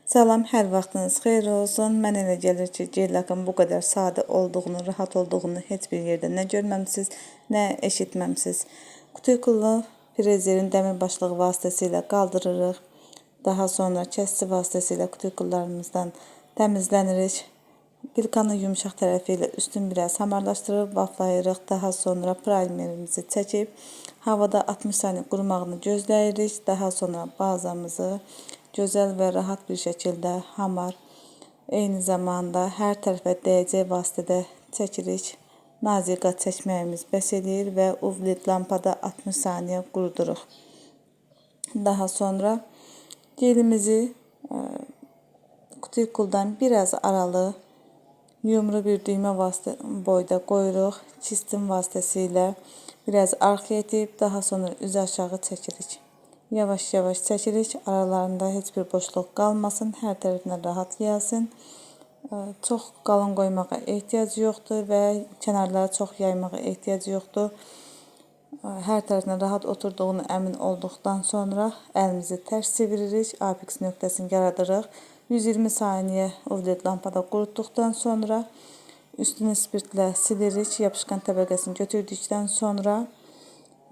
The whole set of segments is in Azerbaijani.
Salam, hər vaxtınız xeyir olsun. Mən elə gəlir ki, gel-lakın bu qədər sadə olduğunu, rahat olduğunu heç bir yerdə nə görməmisiniz, nə eşitməmisiniz. Kutikulu frezerin dəmir başlığı vasitəsilə qaldırırıq. Daha sonra kəsici vasitəsilə kutikullarımızdan təmizlənirik. Pilkanın yumşaq tərəfi ilə üstünü biraz hamarlaşdırıb vaflayırıq. Daha sonra primerimizi çəkib havada 60 saniyə qurumağını gözləyirik. Daha sonra bazamızı gözəl və rahat bir şəkildə hamar, eyni zamanda hər tərəfə dəyəcək vasitədə çəkirik. Nazik qat çəkməyimiz bəs eləyir və UV led lampada 60 saniyə quruduruq. Daha sonra gelimizi kutikuldan biraz aralı yumru bir düymə vasitə boyda qoyuruq. Kistin vasitəsilə biraz arxaya itib, daha sonra üzü aşağı çəkirik. Yavaş-yavaş çəkirik. Aralarında heç bir boşluq qalmasın. Hər tərəfinə rahat gəlsin. Çox qalın qoymağa ehtiyac yoxdur və kənarları çox yaymağa ehtiyac yoxdur. Hər tərəfinə rahat oturduğunu əmin olduqdan sonra əlimizi tərs çeviririk. Apex nöqtəsini yaradırıq. 120 saniyə UV led lampada qurutduqdan sonra üstünü spirtlə silirik. Yapışqan təbəqəsini götürdükdən sonra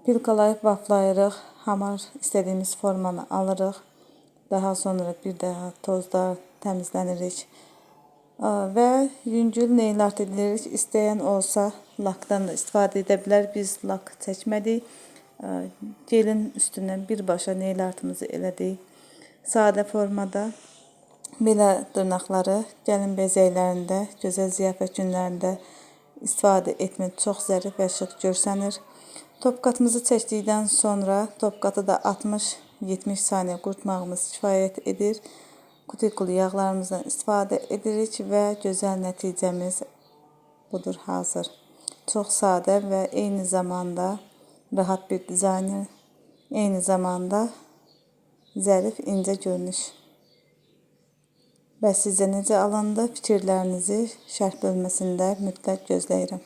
pilkalayıb vaflayırıq. Hamar istədiyimiz formanı alırıq. Daha sonra bir daha tozda təmizlənirik. Və yüngül nail art edirik. İstəyən olsa lakdan da istifadə edə bilər. Biz lak çəkmədik. Gelin üstündən birbaşa nail artımızı elədik. Sadə formada belə dırnaqları gəlin bəzəklərində, gözəl ziyafət günlərində istifadə etmək çox zərif və şıx görsənir. Top katımızı çəkdikdən sonra top katı da 60-70 saniyə qurutmağımız kifayət edir. Kutikul yağlarımızdan istifadə edirik və gözəl nəticəmiz budur hazır. Çox sadə və eyni zamanda rahat bir dizayn, eyni zamanda zərif, incə görünüş. Bəs sizcə necə alındı? Fikirlərinizi şərh bölməsində mütləq gözləyirəm.